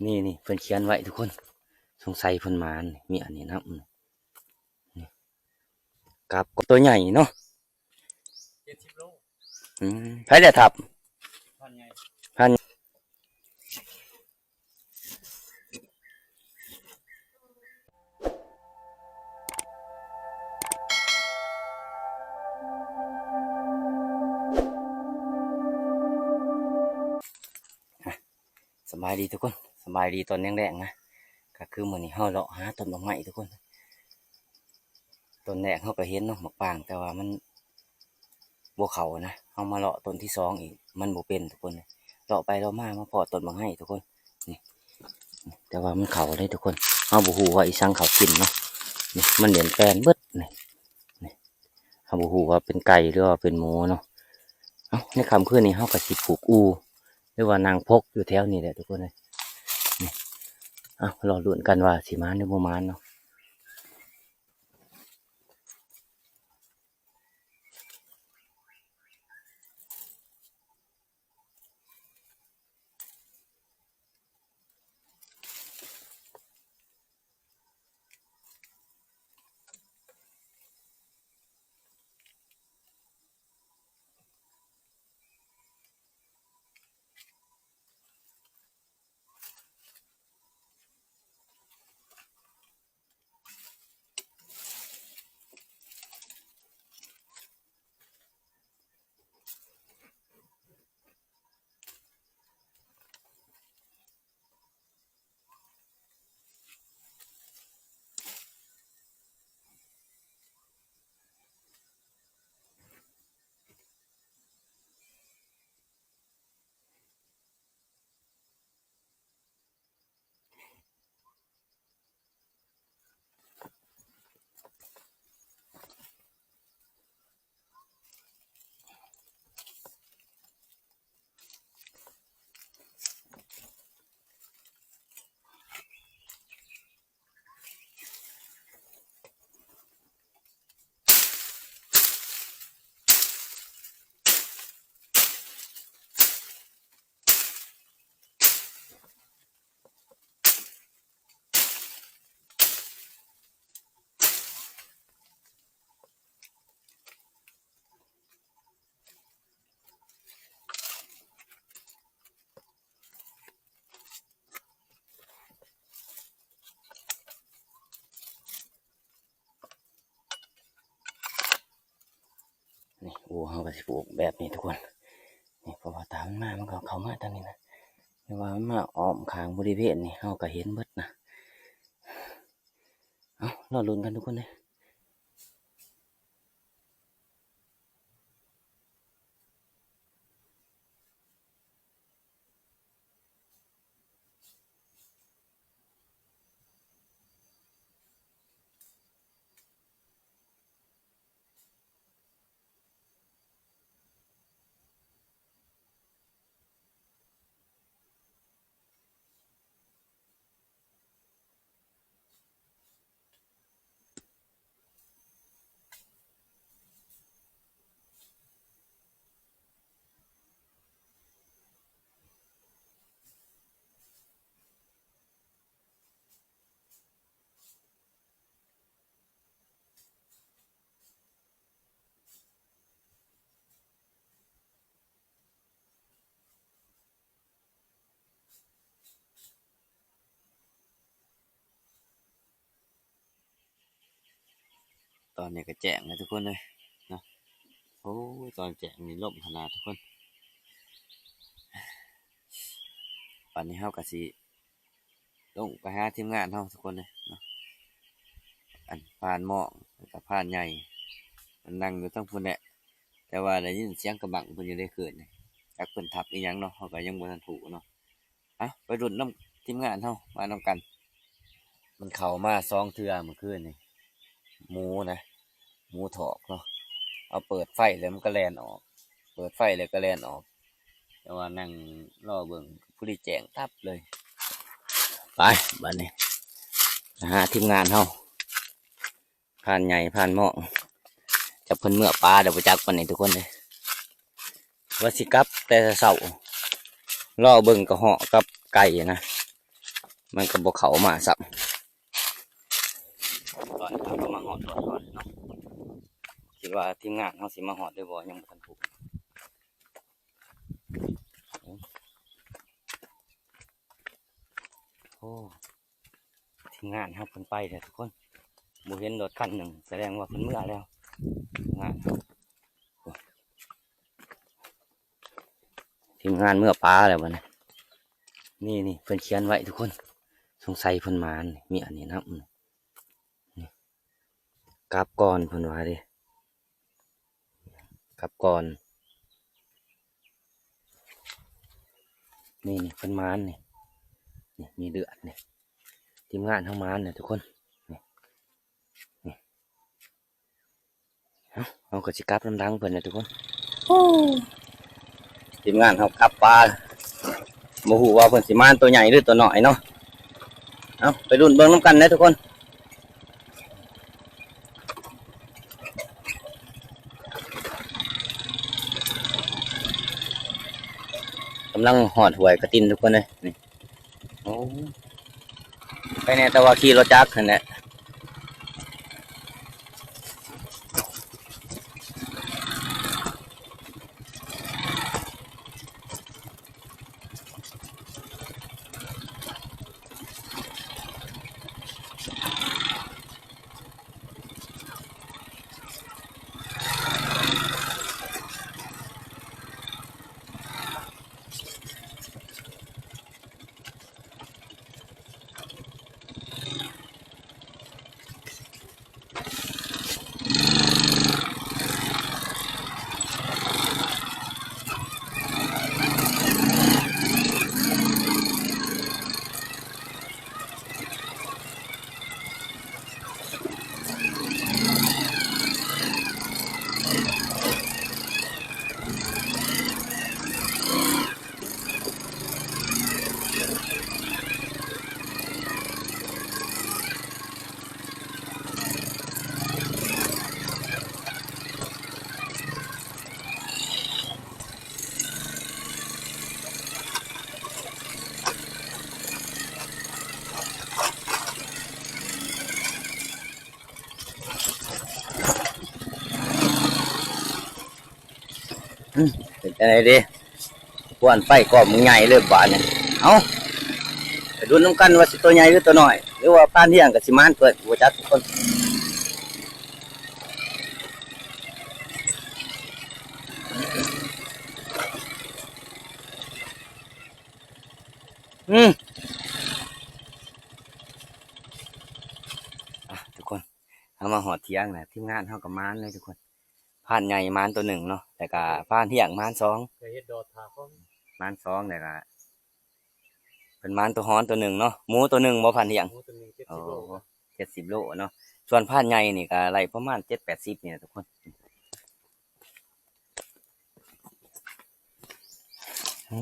ນີ້ໆ ເພິ່ນຂຽນໄວ້ທຸກຄົນ ສົງໄສເພິ່ນໝານ ມີອັນນີ້ນຳ ນີ້ ກັບ ຕົວໃຫຍ່ເນາະ ເຈັດສິບໂລ ອືມ ໃຜໄດ້ທັບ ພັນໃຫຍ່ ພັນ ສະບາຍດີທຸກຄົນ ສະບາຍດີຕອນແລງໆນະ ກະຄືມື້ນີ້ເຮົາເລາະຫາຕົ້ນໝາກໄມ້ທຸກຄົນ ຕອນແລກເຮົາກະເຫັນເນາະ ໝາກປາງ ແຕ່ວ່າມັນບໍ່ເຂົ້ານະ ເຮົາມາເລາະຕົ້ນທີສອງອີກ ມັນບໍ່ເປັນທຸກຄົນ ເລາະໄປເລາະມາ ມາພໍ້ຕົ້ນໝາກໄມ້ທຸກຄົນ ນີ້ ແຕ່ວ່າມັນເຂົ້າເດ້ທຸກຄົນ ເຮົາບໍ່ຮູ້ວ່າອີ່ສັງເຂົ້າກິນເນາະ ນີ້ ມັນເຫຼັ້ນແປນເບິດ ນີ້ ນີ້ ເຮົາບໍ່ຮູ້ວ່າເປັນໄກ່ ຫຼືວ່າເປັນໝູເນາະ ເອົ້າ ໃນຄ່ຳຄືນນີ້ເຮົາກະຊິຜູກອູ່ ຫຼືວ່ານັ່ງພົກຢູ່ແຖວນີ້ແຫຼະທຸກຄົນເອີຍ ນີ້ ເອົ້າ ລໍລຸ້ນກັນວ່າຊິໝານ ຫຼືບໍ່ໝານເນາະ.ນີ້ ໂອ້ ເຮົາກະຊິປູກແບບນີ້ທຸກຄົນ ນີ້ ເພາະວ່າຖ້າມັນມາ ມັນກະເຂົ້າມາທາງນີ້ນະ ແຕ່ວ່າມັນມາອ້ອມຂ້າງບໍລິເວນນີ້ ເຮົາກະເຫັນເບິດນະ ເອົ້າ ລໍລຸ້ນກັນທຸກຄົນເດີ. ຕອນນີ້ກະແຈ້ງແລ້ວທຸກຄົນເອີຍເນາະ ໂອ້ຍ ຕອນແຈ້ງນີ້ລົມຂະໜາດທຸກຄົນ ບາດນີ້ເຮົາກະຊິ ລົງໄປຫາທີມງານເຮົາທຸກຄົນເລີຍເນາະ ອັນພານໝ້ອງ ແລ້ວກະພານໃຫຍ່ ມັນນັ່ງຢູ່ທາງພຸ້ນແຫຼະ ແຕ່ວ່າໄດ້ຍິນສຽງກະບັ້ງເພິ່ນຢູ່ໃນຄືນນີ້ ຈັກເພິ່ນທັບອີ່ຫຍັງເນາະ ເຮົາກະຍັງບໍ່ທັນຮູ້ເນາະ ເອົ້າ ໄປລຸ້ນນຳທີມງານເຮົາມານຳກັນ ມັນເຂົ້າມາສອງເທື່ອມື້ຄືນນີ້ ໝູນະ ໝູຖອກເນາະ ເອົາເປີດໄຟແລ້ວມັນກະແລ່ນອອກ ເປີດໄຟແລ້ວກະແລ່ນອອກ ແຕ່ວ່ານັ່ງລໍເບິ່ງ ຜູ້ທີ່ແຈ້ງຕັບເລີຍ ໄປ ບາດນີ້ ຫາທີມງານເຮົາ ພານໃຫຍ່ ພານໝ້ອງ ຈັກເພິ່ນເມືອປາແລ້ວບໍ່ຈັກ ບາດນີ້ທຸກຄົນເອີຍ ວ່າຊິກັບແຕ່ເຊົ້າ ລໍເບິ່ງກະເຫາະກັບໄກ່ນະ ມັນກໍບໍ່ເຂົ້າມາຊ້ຳ. ຕອນເຮົາກໍມາຮອດ ຮອດ ຮອດເນາະ ຄິດວ່າທີມງານເຮົາຊິມາຮອດຫຼືບໍ່ ຍັງບໍ່ທັນຮູ້. ໂອ້ ທີມງານເຮົາເພິ່ນໄປແລ້ວທຸກຄົນ. ບໍ່ເຫັນລົດຄັນໜຶ່ງ ສະແດງວ່າເພິ່ນເມືອແລ້ວ ທີມງານເຮົາ. ໂອ້ ທີມງານເມືອປາແລ້ວບັດນີ້. ນີ້ໆ ເພິ່ນຂຽນໄວ້ທຸກຄົນ ສົງໄສເພິ່ນມານີ້ ມີອັນນີ້ນຳ ນີ້ ກັບກ່ອນເພິ່ນວ່າເດ້ ກັບກ່ອນ. ນີ້ໆ ເພິ່ນມານີ້ ນີ້ມີເລືອດນີ້ ທີມງານເຮົາມານີ້ທຸກຄົນ ນີ້ ນີ້. ເຮົາ ເຮົາກໍຊິກັບນຳຫຼັງເພິ່ນແຫຼະທຸກຄົນ. ໂອ້ ທີມງານເຮົາກັບປາ ບໍ່ຮູ້ວ່າເພິ່ນຊິມາໂຕໃຫຍ່ຫຼືໂຕນ້ອຍເນາະ. ເອົາ ໄປລຸ້ນເບິ່ງນຳກັນເດີທຸກຄົນ. ກຳລັງຮອດຫ້ວຍກະຕິນທຸກຄົນເອີຍ ນີ້. ໂອ້ ໄປແດ່ ແຕ່ວ່າຂີ່ລົດຈັກຫັ້ນແຫຼະ. ອືມ ເປັນຈັ່ງໃດເດ ຄວັນໄຟກ້ອມໃຫຍ່ເລີຍບາດນີ້. ເອົ້າ ໄປລຸ້ນນຳກັນວ່າຊິໂຕໃຫຍ່ຫຼືໂຕນ້ອຍ ຫຼືວ່າພານທ່ຽງກໍຊິມານເພິ່ນ ບໍ່ຈັກທຸກຄົນ. ອືມ ອ່ະ ທຸກຄົນ ເຮົາມາຮອດຖຽງແລ້ວ ທີມງານເຮົາກໍມານເລີຍທຸກຄົນ. ພານໃຫຍ່ມານໂຕໜຶ່ງເນາະ ແລ້ວກໍພານທ່ຽງມານສອງ ກໍເຮັດດອດຖ້າເຂົາ ມານສອງ ແລ້ວກໍເພິ່ນມານໂຕຮ້ອນໂຕໜຶ່ງເນາະ. ໝູໂຕໜຶ່ງບໍ່ ພານທ່ຽງ? ໝູໂຕໜຶ່ງ ເຈັດສິບໂລ ໂອ້ ເຈັດສິບໂລເນາະ. ສ່ວນພານໃຫຍ່ນີ້ກໍໄດ້ປະມານເຈັດແປດສິບນີ້ແຫຼະທຸກຄົນ. ໂອ້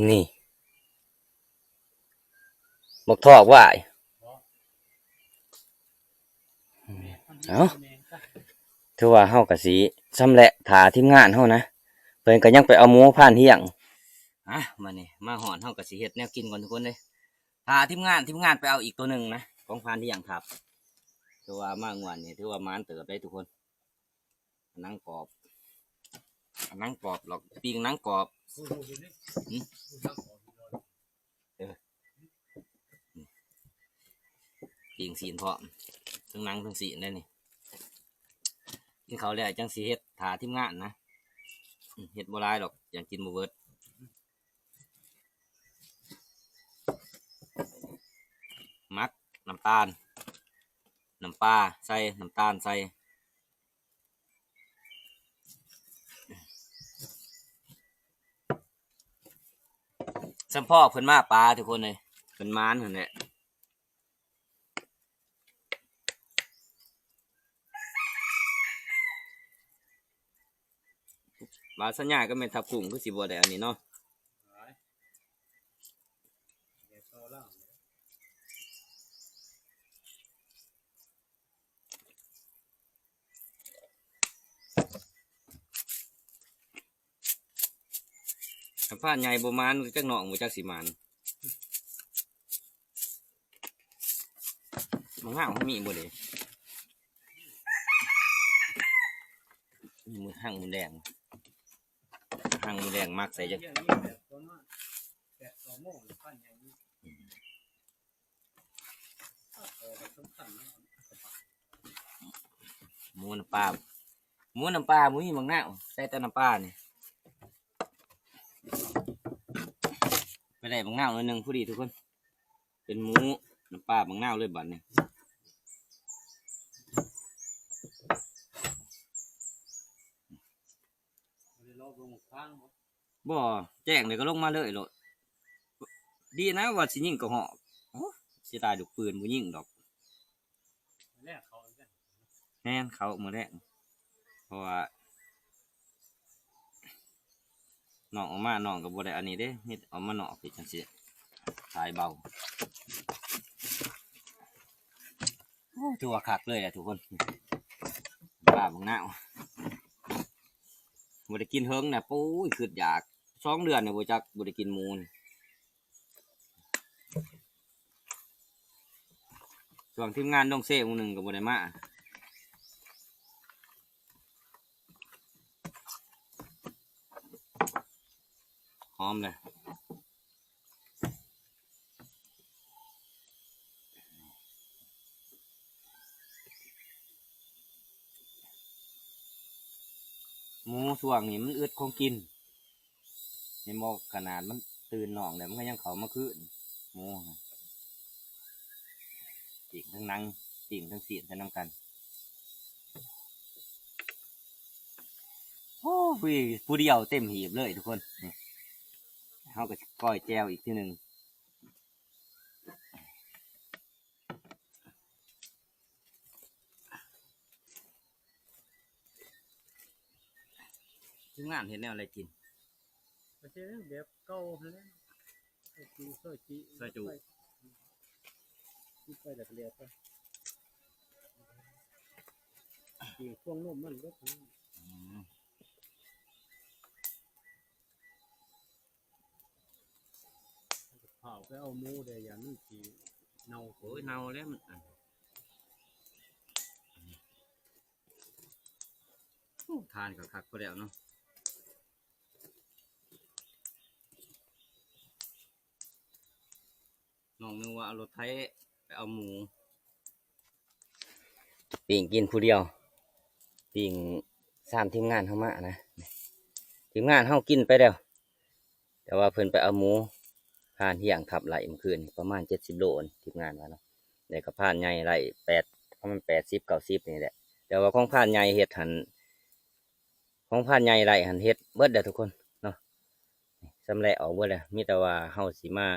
ນີ້ ບັກທອກຫວາຍ. ເອົ້າ ຖືວ່າເຮົາກໍຊິຊຳແຫຼະຖ້າທີມງານເຮົານະ ເພິ່ນກໍຍັງໄປເອົາໝູພານທ່ຽງ. ອ່ະ ມານີ້ ມາຮອດເຮົາກໍຊິເຮັດແນວກິນກ່ອນທຸກຄົນເດ້. ຖ້າທີມງານ ທີມງານໄປເອົາອີກໂຕໜຶ່ງນະ ຂອງພານທ່ຽງທັບ. ຖືວ່າມາງວດນີ້ ຖືວ່າໝານເຕີບໄດ໋ທຸກຄົນ. ໜັງກອບ ໜັງກອບ ລອກປີ້ງໜັງກອບ. ຫຶ? ເອີ ປີ້ງຊີ້ນພ້ອມ ທັງໜັງທັງຊີ້ນເດ້ນີ້. ກິນເຂົ້າແລ້ວຈັ່ງຊິເຮັດຖ້າທີມງານນະ. ເຮັດບໍ່ຫຼາຍດອກ ຢ້ານກິນບໍ່ເບິດ. ໝັກນ້ຳຕານ ນ້ຳປາໃສ່ ນ້ຳຕານໃສ່. ສຳພໍ້ເພິ່ນມາປາທຸກຄົນເອີຍ ເພິ່ນມານຫັ້ນແຫຼະ. ບາດສັນຍາກັບແມ່ທັບກຸ້ງຄືຊິບໍ່ໄດ້ອັນນີ້ເນາະ. ຄັນ ພານໃຫຍ່ບໍ່ໝານ ຈັກນ້ອງບໍ່ຈັກຊິໝານ. ບັກນາວມີບໍ່ເດ? ມີມື້ ຮັງມື້ແລງ ຮັງມື້ແລງໝັກໃສ່ຈັກ ໝູນ້ຳປາ ໝູນ້ຳປາບໍ່ມີບັກນາວ ໃສ່ແຕ່ນ້ຳປານີ້. ໄປໄດ້ບັກນາວໜ້ອຍໜຶ່ງພໍດີທຸກຄົນ ເປັນໝູນ້ຳປາບັກນາວເລີຍບາດນີ້. ບໍ່ ແຈ້ງເລີຍກໍລົງມາເລີຍໂລດ. ດີນະວ່າຊິຍິງກະຮອກ. ໂອ້ ເສຍດາຍລູກປືນ ບໍ່ຍິງດອກ. ແມ່ນ ເຂົ້າມື້ແລງ ເພາະວ່ານ້ອງອອກມາ ນ້ອງກໍບໍ່ໄດ້ອັນນີ້ເດ້ ເຮັດເອົາມານອກ ເຮັດຈັ່ງຊີ້ ສາຍເບົາ. ໂອ້ ຖືວ່າຄັກເລີຍແຫຼະທຸກຄົນ ປາບັກນາວ ບໍ່ໄດ້ກິນເຫິງນະ. ໂອ້ຍ ຄຶດຢາກ ສອງເດືອນແລ້ວບໍ່ຈັກ ບໍ່ໄດ້ກິນໝູ. ຊ່ວງທີມງານດົງເຊໝູ່ໜຶ່ງກໍບໍ່ໄດ້ມາ ຫອມເລີຍ. ໝູຊ່ວງນີ້ມັນອຶດຂອງກິນ ເຫັນບໍ່? ຂະໜາດມັນຕື່ນນ້ອງແລ້ວ ມັນກໍຍັງເຂົ້າມາຄືນ ໝູນະ. ປີ້ງທັງໜັງ ປີ້ງທັງຊີ້ນໃສ່ນຳກັນ. ໂອ້ຍ ຜູ້ດຽວເຕັມຮີບເລີຍທຸກຄົນ. ນີ້ ເຮົາກໍຊິກ້ອຍແຈ່ວອີກທີໜຶ່ງ. ທີມງານເຮັດແນວໃດກິນ? ກໍຊິແບບເກົ່າຫັ້ນແຫຼະ ຊອຍຈຸ ຊອຍຈຸ ກິນໄປແລ້ວກໍແລ້ວໄປ ກິນພວງນົມມັນເບິດ. ອືມ. ເຜົາໄປເອົາໝູແດ່ ຢ້ານມັນຊິເນົ່າ. ໂອ້ຍ ເນົ່າແລ້ວມັນ ອັນ ໂອ້ ທານກໍຄັກພໍແລ້ວເນາະ. ນ້ອງນຶກວ່າເອົາລົດໄຖໄປເອົາໝູ ປີ້ງກິນຜູ້ດຽວ ປີ້ງ ສາມທີມງານເຮົາມານະ. ທີມງານເຮົາກິນໄປແລ້ວ ແຕ່ວ່າເພິ່ນໄປເອົາໝູ ພານຮຽງທັບໄລ່ມື້ຄືນ ປະມານເຈັດສິບໂລ ທີມງານວ່າເນາະ. ແລ້ວກໍພານໃຫຍ່ໄລ່ແປດ ປະມານແປດສິບເກົ້າສິບນີ້ແຫຼະ. ແຕ່ວ່າຂອງພານໃຫຍ່ເຮັດຫັ້ນ ຂອງພານໃຫຍ່ໄລ່ຫັ້ນເຮັດເບິດແລ້ວທຸກຄົນເນາະ ຊຳແຫຼະອອກເບິດແລ້ວ. ມີແຕ່ວ່າເຮົາຊິມາ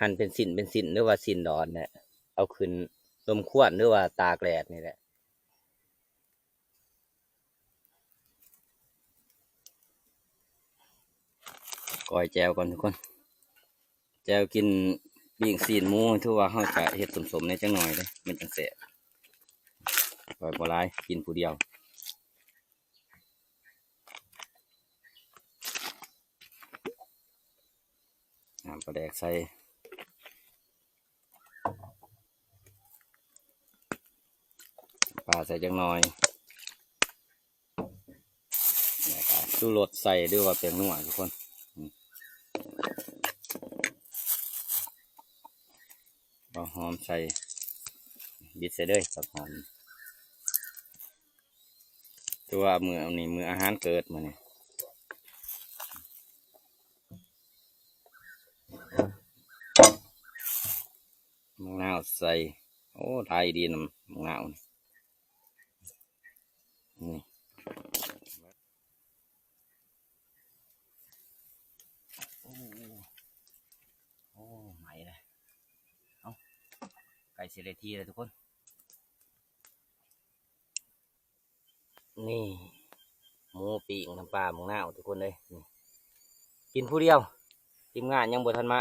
ຫັ່ນເປັນຊິ້ນເປັນຊິ້ນ ຫຼືວ່າຊິ້ນດອນແຫຼະ ເອົາຂຶ້ນລົມຄວັນ ຫຼືວ່າຕາກແດດນີ້ແຫຼະ. ກ້ອຍແຈ່ວກ່ອນທຸກຄົນ ແຈ່ວກິນປີ້ງຊີ້ນໝູ ຖືວ່າເຮົາຈະເຮັດສົ້ມໆແດ່ຈັກໜ່ອຍເດ້ ມັນຈັ່ງແຊບ. ກ້ອຍບໍ່ຫຼາຍ ກິນຜູ້ດຽວ. ນ້ຳປາແດກໃສ່ ປາໃສ່ຈັກໜ່ອຍ ແລ້ວກໍຊູລົດໃສ່ ຫຼືວ່າແປ້ງນົວທຸກຄົນ. ອືມ ເອົາຫອມໃສ່ ບິດໃສ່ເລີຍ ຜັກຫອມ. ຖືວ່າມື້ນີ້ມື້ອາຫານເກີດມື້ນີ້ ໝາກນາວໃສ່. ໂອ້ ຫຼາຍດີນຳໝາກນາວນີ້. ໂອ້ ໂອ້ ໄໝ້ແລ້ວ. ເອົ້າ ໃກ້ຊິໄດ້ທີ່ແລ້ວທຸກຄົນ. ນີ້ ໝູປີ້ງນ້ຳປາໝາກນາວທຸກຄົນເອີຍ. ນີ້ ກິນຜູ້ດຽວ ທີມງານຍັງບໍ່ທັນມາ.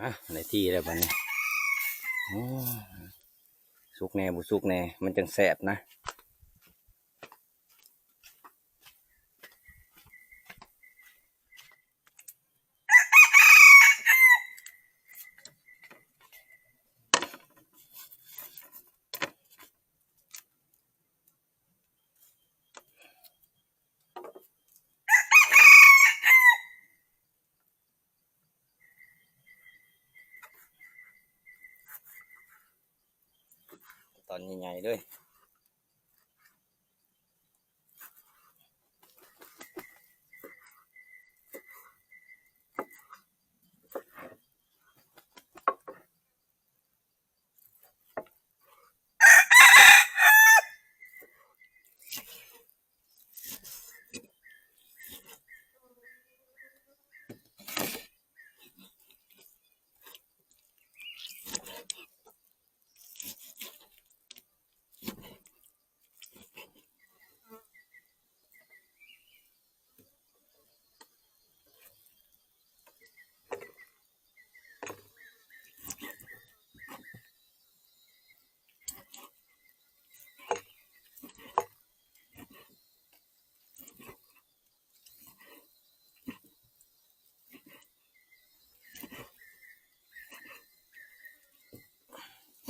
ອ່ະ ໄດ້ທີ່ແລ້ວບັດນີ້. ໂອ້ ສຸກແດ່ບໍ່ສຸກແດ່ ມັນຈັ່ງແຊບນະ. ຕອນໃຫຍ່ໆເລີຍ.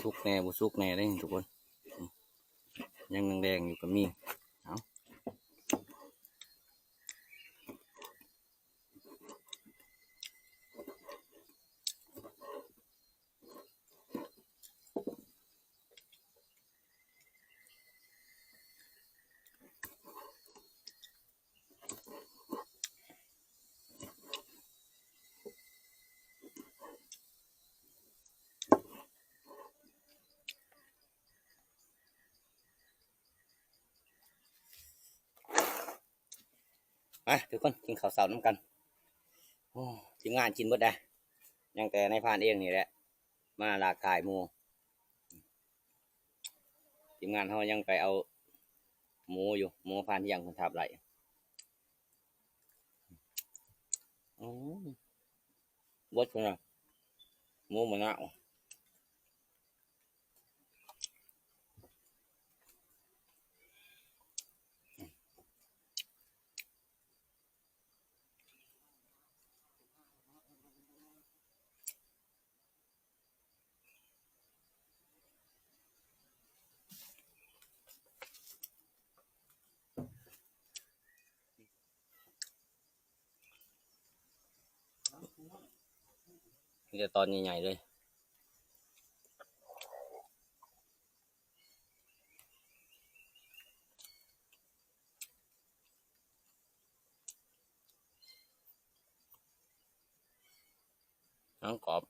ສຸກແດ່ບໍ່ສຸກແດ່ເດ້ທຸກຄົນ ຍັງແດງໆຢູ່ກໍມີ. ເອົາ ມາທຸກຄົນ ກິນເຂົ້າເຊົ້ານຳກັນ. ໂອ້ ທີມງານກິນເບິດແລ້ວ ຍັງແຕ່ນາຍພານເອງນີ້ແຫຼະ ມາລາກຖ່າຍໝູ່. ທີມງານເຮົາຍັງໄປເອົາໝູຢູ່ ໝູພານທ່ຽງເພິ່ນທາບໄລ່. ອືມ ເບິດພຸ້ນນະ ໝູໝານາວ. ມີແຕ່ຕອນໃຫຍ່ໆເລີຍ. ໜັງກອບ.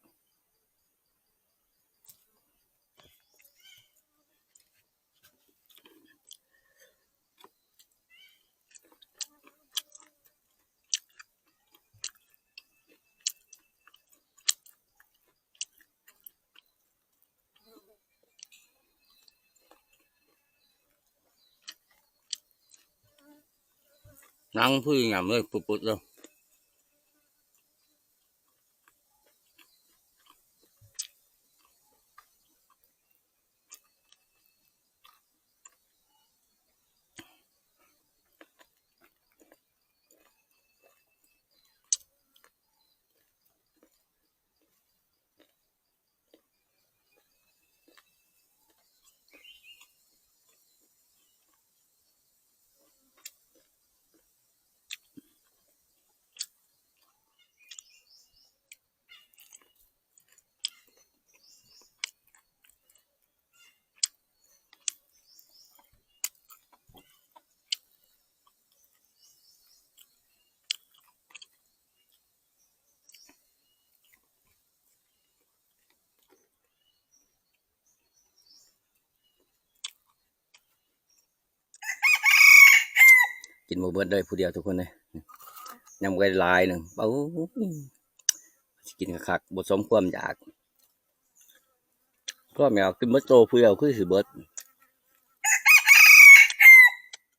ໜັງຄືຫຍັງເລີຍ ປຶດໆເລີຍ. ກິນບໍ່ເບິດເລີຍຜູ້ດຽວທຸກຄົນເອີຍ ຍັງບໍ່ໄດ້ຫຼາຍໜຶ່ງ. ໂອ້ຍ ຊິກິນຄັກໆ ບໍ່ສົມຄວາມຢາກ ຄວາມຢາກກິນເບິດໂຕຜູ້ດຽວຄືຊິເບິດ.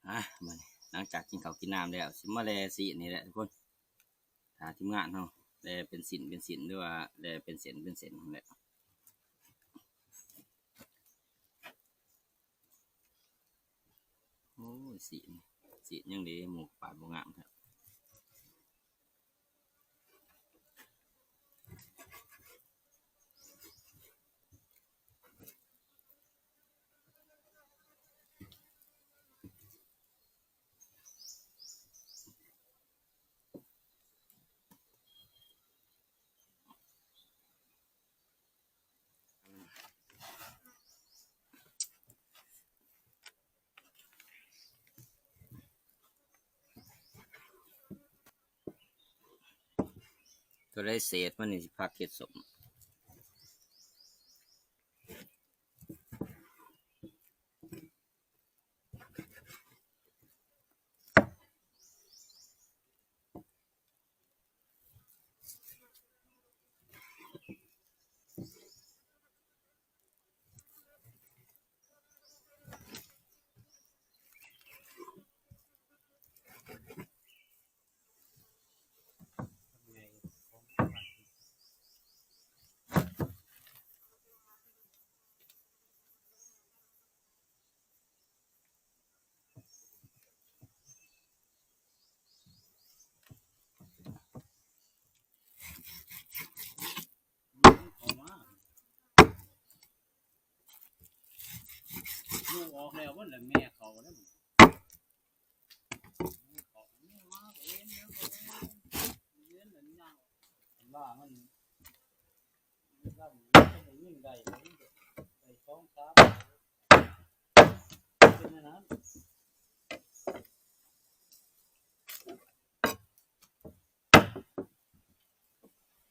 ອ່ະ ມື້ນີ້ຫຼັງຈາກກິນເຂົ້າກິນນ້ຳແລ້ວ ຊິມາແລ່ຊີ້ນນີ້ແຫຼະທຸກຄົນ. ຖ້າທີມງານເຮົາແລ່ເປັນຊິ້ນເປັນຊິ້ນ ຫຼືວ່າແລ່ເປັນເສັ້ນເປັນເສັ້ນຫັ້ນແຫຼະ. ໂອ້ຍ ຊີ້ນ ຊີ້ນຫຍັງເດ ໝູປາດບໍ່ງາມແທ້. ອືມ ຕົວໃດເສດມັນນີ້ຊິພັກເຮັດສົ້ມ. ລູກອອກແລ້ວເບິດແລ້ວ ແມ່ເຂົາແລ້ວ ວ່າມັນ ມັນໄດ້ຍິງໄດ້ ໄດ້ສອງສາມ ເປັນແນວນັ້ນ.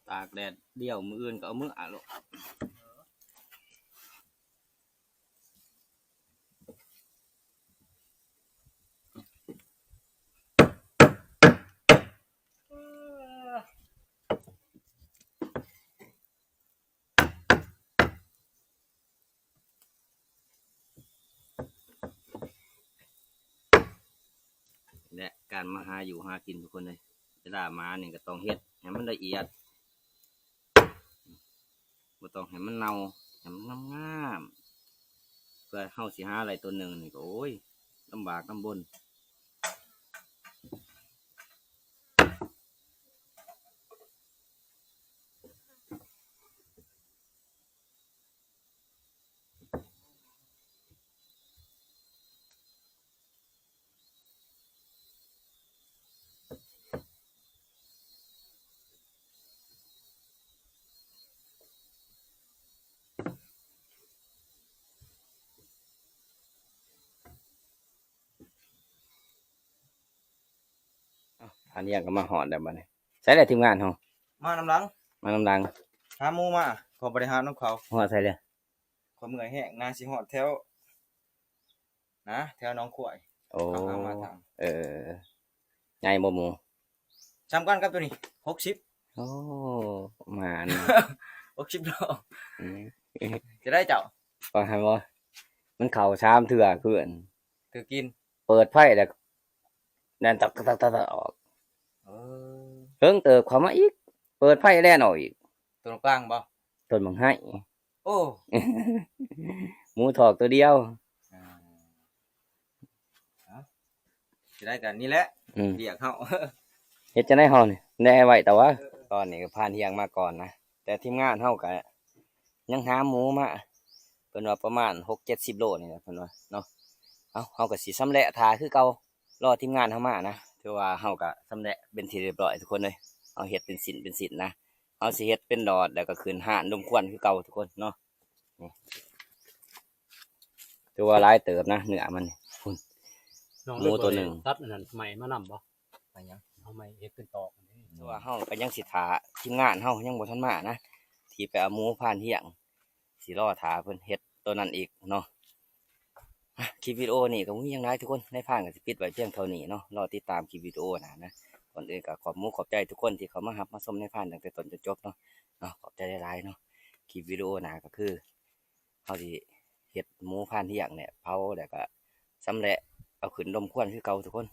ຕາກແດດດຽວ ມື້ອື່ນກໍເອົາເມືອໂລດ. ແລະ ການມາຫາຢູ່ຫາກິນທຸກຄົນເອີຍ ເວລາມານີ້ກໍຕ້ອງເຮັດໃຫ້ມັນລະອຽດ ບໍ່ຕ້ອງໃຫ້ມັນເນົ່າ ໃຫ້ມັນງາມໆ ເພື່ອເຮົາຊິຫາໄດ້ຕົນໜຶ່ງນີ້ກໍ ໂອ້ຍ ລຳບາກລຳບົນ. ອ້າວ ທ່ານຮຽງກໍມາຮອດແລ້ວບັດນີ້. ໃສລະທີມງານເຮົາ? ມານຳຫຼັງ ມານຳຫຼັງ. ຫາໝູມາ ຂ້ອຍບໍ່ໄດ້ຫານຳເຂົາ. ຮອດໃສແລ້ວ? ຂ້ອຍເມື່ອຍແຮງນະ ຊິຮອດແຖວ ນະ ແຖວໜອງຄວາຍ. ໂອ້ ເຂົາຫາມາທາງ ເອີ ໃຫຍ່ບໍ່ໝູ? ສ່ຳກັນກັບໂຕນີ້ ຫົກສິບ. ໂອ້ ໝານ ຫົກສິບໂລ. ອືມ ຈະໄດ້ເຈົ້າ ວ່າຫັ້ນບໍ່? ມັນເຂົ້າສາມເທື່ອຄືກັນ ຖືກກິນ ເປີດໄຟແລ້ວແລ່ນຕັກໆໆອອກ. ເອີ ເຖິງເຕີບເຂົ້າມາອີກ ເປີດໄຟແລ່ນອອກອີກ. ຕົວກາງບໍ່? ຕົ້ນບັກໄຮ. ໂອ້ ໝູຖອກຕົວດຽວ. ອ່າ ເອົາ ຊິໄດ້ກັນນີ້ແຫຼະ ອືມ ວຽກເຮົາ ເຮັດຈັ່ງໃດເຮົານີ້ ແນໄວ້ຕາວ່າ. ຕອນນີ້ກໍຜ່ານຮຽງມາກ່ອນນະ ແຕ່ທີມງານເຮົາກໍຍັງຫາໝູມາ ເພິ່ນວ່າປະມານຫົກເຈັດສິບໂລນີ້ແຫຼະ ເພິ່ນວ່າເນາະ. ເອົາ ເຮົາກໍຊິຊຳແຫຼະຖ້າຄືເກົ່າ ລໍທີມງານເຮົາມານະ. ຖືວ່າເຮົາກໍຊຳແຫຼະເປັນທີ່ຮຽບຮ້ອຍທຸກຄົນເອີຍ ເຮົາເຮັດເປັນຊິ້ນເປັນຊິ້ນນະ. ເຮົາຊິເຮັດເປັນຫຼອດ ແລ້ວກໍຂຶ້ນຮ້ານລົມຄວັນຄືເກົ່າທຸກຄົນເນາະ. ນີ້ ຖືວ່າຫຼາຍເຕີບນະ ເນື້ອມັນພຸ້ນ ໝູຕົວໜຶ່ງ. ຕັດອັນນັ້ນໄມ້ມານຳບໍ່? ໄມ້ຫຍັງ? ເອົາໄມ້ເຮັດເປັນຕອກ. ຖືວ່າເຮົາກໍຍັງຊິຖ້າທີມງານເຮົາຍັງບໍ່ທັນມານະ ທີ່ໄປເອົາໝູຜ່ານຮຽງ ຊິລໍຖ້າເພິ່ນເຮັດຕົວນັ້ນອີກເນາະ. ອ່ະ ຄລິບວິດີໂອນີ້ກໍບໍ່ມີຫຍັງຫຼາຍທຸກຄົນ ນາຍພານກໍຊິປິດໄວ້ພຽງເທົ່ານີ້ເນາະ. ລໍຕິດຕາມຄລິບວິດີໂອໜ້ານະ. ກ່ອນອື່ນກໍຂອບມຸກຂອບໃຈທຸກຄົນທີ່ເຂົ້າມາຮັບມາຊົມນາຍພານຕັ້ງແຕ່ຕົ້ນຈົນຈົບເນາະ. ເນາະ ຂອບໃຈຫຼາຍໆເນາະ. ຄລິບວິດີໂອໜ້າກໍຄືເຮົາຊິເຮັດໝູຜ່ານຮຽງແຫຼະ ເຜົາ ແລ້ວກໍຊຳແຫຼະເອົາຂຶ້ນລົມຄວັນຄືເກົ່າທຸກຄົນ.